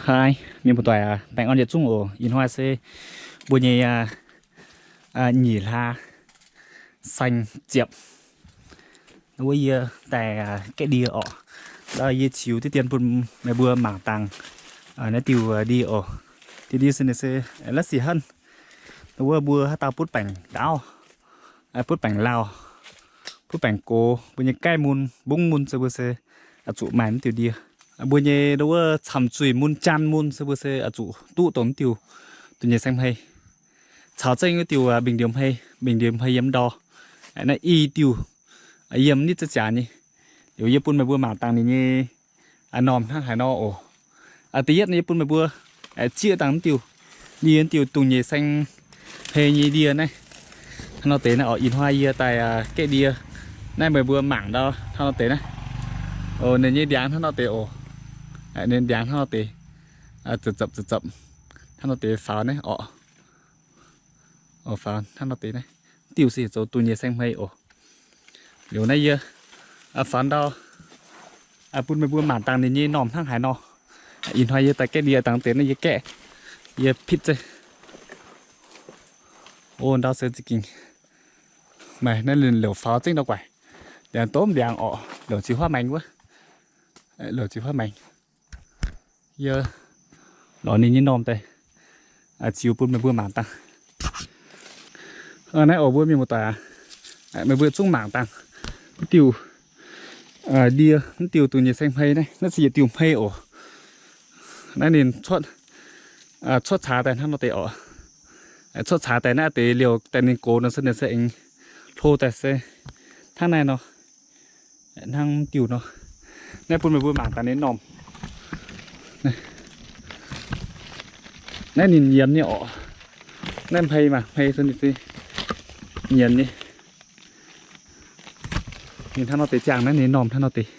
Haaix, mienh muoz-doic aac, baengh orn yietc zungv oc. Ih hnoi se mbuo nyei nyic hlaax saeng ziepc. Wuov yie daaih gaeqv ndie orqc. Yie ziux diqv dien bun meih mbuo mangc dangh naaiv diuh ndie oc. Diuh ndie se ninh se la'sic henv. Wuov mbuo haaix dauh butv baengc ndaauv, butv baengc lauh, butv baengc gox, mbuo nyei gaih mun, mbungv mun se mbuo se zuqc maaih mv diuh ndie. Mbuo nyei wuov camv zuih mun, jaan mun se mbuo se zuqc duqv dongh mv diuh duqv nyei saeng hmei. Caux zengv wuov diuh mbingx ndie hmei, mbingx ndie hmei yiem ndor. Naaiv i diuh yiem nitv za'gengh jaax nyei. Liuz yie bun meih mbuo mangc dangh ninh nyei normh hnangv haaix nor oc. Da'yietv yie bun meih mbuo zieqv dangh mv diuh, yie mv diuh duqv nyei saeng hmei nyei ndie naaiv. Hnangv nor deix naaiv oc. Ih hnoi yie daaih gaeqv ndie naaiv, meih mbuo mangc ndau hnangv nor deix naaiv. Ninh nyei ndiangx hnangv nor deix oc. Ninh ndiangx hnangv nor deix, zepc zepc zepc zepc hnangv nor deix faaux naaiv oc. Faaux hnangv nor deix naaiv. Diuh se heuc zoux duqv nyei saeng hmei oc. Liuz naaiv yie faaux ndau bun meih mbuo mangc dangh ninh nyei normh hnangv haaix nor. Ih hnoi yie daaih gaeqv ndie dangh deix naaiv yie gaeqv, yie pitv zeiv. O, ndau se za'gengh maaih naaiv liouc faaux zengv ndau guaaic. Liangx domv liangx orqc, liouc ziux huaav maengx wuov. Liouc ziux huaav maengx. Yie lorz ninh nyei normh daaih ziux bun meih mbuo mangc dangh. Naaiv oc, mbuo mienh muoz-doic aac, meih mbuo zungv mangc dangh. Mv diuh ndie, mv diuh duqv nyei saeng hmei naaiv, naaiv se yietc diuh hmei oc. Naaiv ninh cuotv caax daaih hnangv nor deix oc. Cuotv caax daaih naaiv deix liouh daaih ninh gox nor se ninh se aengx hlo daaih se hnangv naaiv nor. Hnangv diuh nor. Naaiv bun meih mbuo mangc dangh ninh normh. Naaiv ninh nyiemz nyei orqc. Naaiv hmei maah, hmei se ninh se nyiemz nyei. Ninh hnangv nor deix ziangh naaiv ninh normh hnangv nor deix.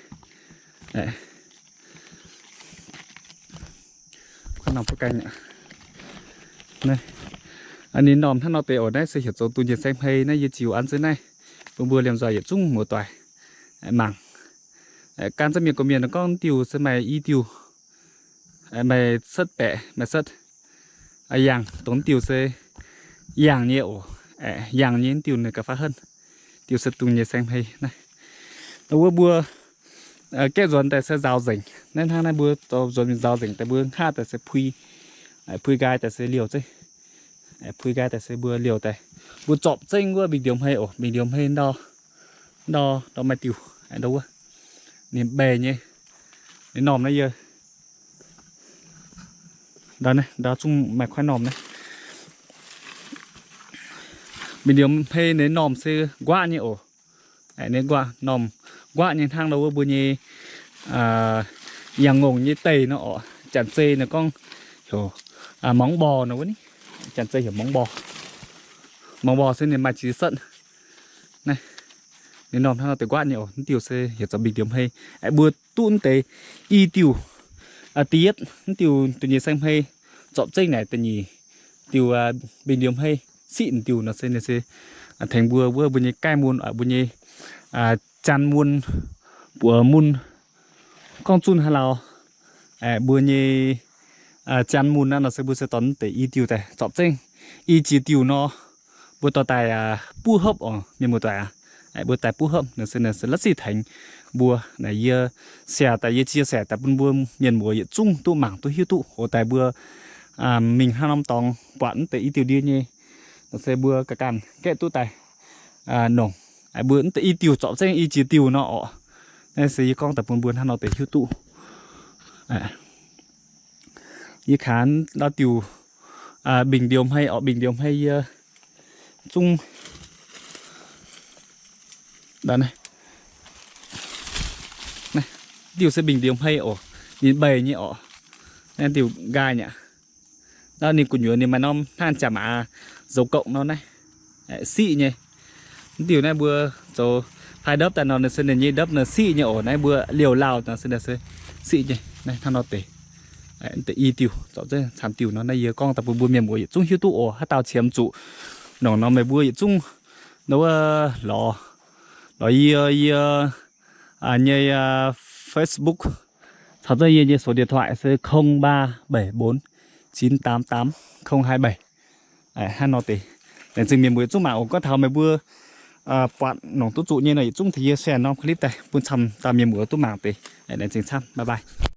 Ninh normh hnangv nor deix oc. Naaiv se heuc zoux duqv nyei saeng hmei naaiv, yie ziux an zunv naaiv bun mbuo liemh nzoih yietc zungv muoz-doic mangc. Gan za'gengh mienh gorngv mienh gorngv diuh se maaih i diuh, maaih setv baeqc, maaih setv yangh, dongh diuh se yangh nyei oc. Yangh nyei diuh ninh gauh faaux henv. Diuh se duqv nyei saeng hmei naaiv. Wuov mbuo gaeqv nzuonx daaih se nzaaux nzengc. Naaiv hnangv naaiv mbuo zoux nzuonx nzaaux nzengc daaih mbuo hngaqv daaih se pui, pui nqaai daaih se liouh zeiv. Pui nqaai daaih se mbuo liouh daaih. Mbuo zorpc zengv wuov mbingx ndie hmei oc. Mbingx ndie hmei ndau, ndau, ndau maaih diuh, ndau wuov. Ninh mbeix nyei, ninh normh naaiv yie ndau, ndau zungv maaih kuaaiv normh naaiv. Mbingx ndie hmei ninh normh se nquaqv nyei oc. Ninh nquaqv, normh nquaqv nyei hnangv ndau wuov mbuo nyei yangh ngongh nyei deic nor oc. Janx-zei ninh gorngv heuc mongv mborh nor wuov ni. Janx-zei heuc mongv mborh. Mongv mborh se ninh maaih ziex setv. Naaiv ninh normh hnangv nor deix nquaqv nyei oc. Mv diuh se heuc zoux mbingx ndie hmei. Mbuo duqv mv deix i diuh, da'yietv mv diuh duqv nyei saeng hmei, zorpc zengv naaic da'nyeic diuh mbingx ndie hmei, siqv diuh nor se ninh se tengx mbuo wuov mbuo nyei gaih mun, mbuo nyei jaan mun, buoz mun, gorngv zunh haaix lauh, mbuo nyei jaan mun naaiv nor se mbuo se dorh mv deix i diuh daaih zorpc zengv. I jiex diuh nor, mbuo dorh daaih buov hopv oc, mienh muoz-doic aac. Mbuo daaih buov hopv nor se, nor se la'sic tengx mbuo. Naaiv yie share daaih, yie chia sẻ daaih bun mbuo mienh muoz yietc zungv duqv mangc duqv hiuv duqv oc. Daaih mbuo mingh haaix norm dorngx buatc mv deix i diuh ndie nyei, nor se mbuo ganh ganh gaeqv duqv daaih nongc. Mbuo mv deix i diuh zorpc zengv i jiex diuh nor oc. Naaiv se yie gorngv daaih bun mbuo hnangv nor deix hiuv duqv. Yie kangx ndau diuh mbingx ndie hmei oc, mbingx ndie hmei yie zungv diuh se mbingx ndie hmei oc. Ninh mbeix nyei oc. Naaiv diuh nqaai nyei aqv. Naaiv ninh gu'nyuoz ninh maaih norm hnangv jaa-maaz zoux gokv nor naaiv, siqv nyei. Mv diuh naaiv mbuo zoux pai ndopv daaih nor, ninh se ninh nyei ndopv nor siqv nyei oc. Naaiv mbuo liouh lauh nor se ninh se siqv nyei. Naaiv hnangv nor deix. Deix i diuh, zorpc zengv camv diuh nor. Naaiv yie gorngv daaih bun mbuo mienh muoz yietc zungv hiuv duqv oc. Haaix dauh qiemx zuqc nongc nor meih mbuo yietc zungv nor wuov lorz, lorz yie, yie nyei Facebook caux Taux zengv yie nyei số điện thoại se không ba bảy bốn chín tám tám không hai bảy. Hnangv nor deix. Laengz zingh mienh muoz zungv mangc oc. Gorngv taux meih mbuo buatc longc duqv zuqc nyei nor, yietc zungv tengx yie share norm clip daaih bun camv dauh mienh muoz duqv mangc deix. Laengz zingh camv, bye bye.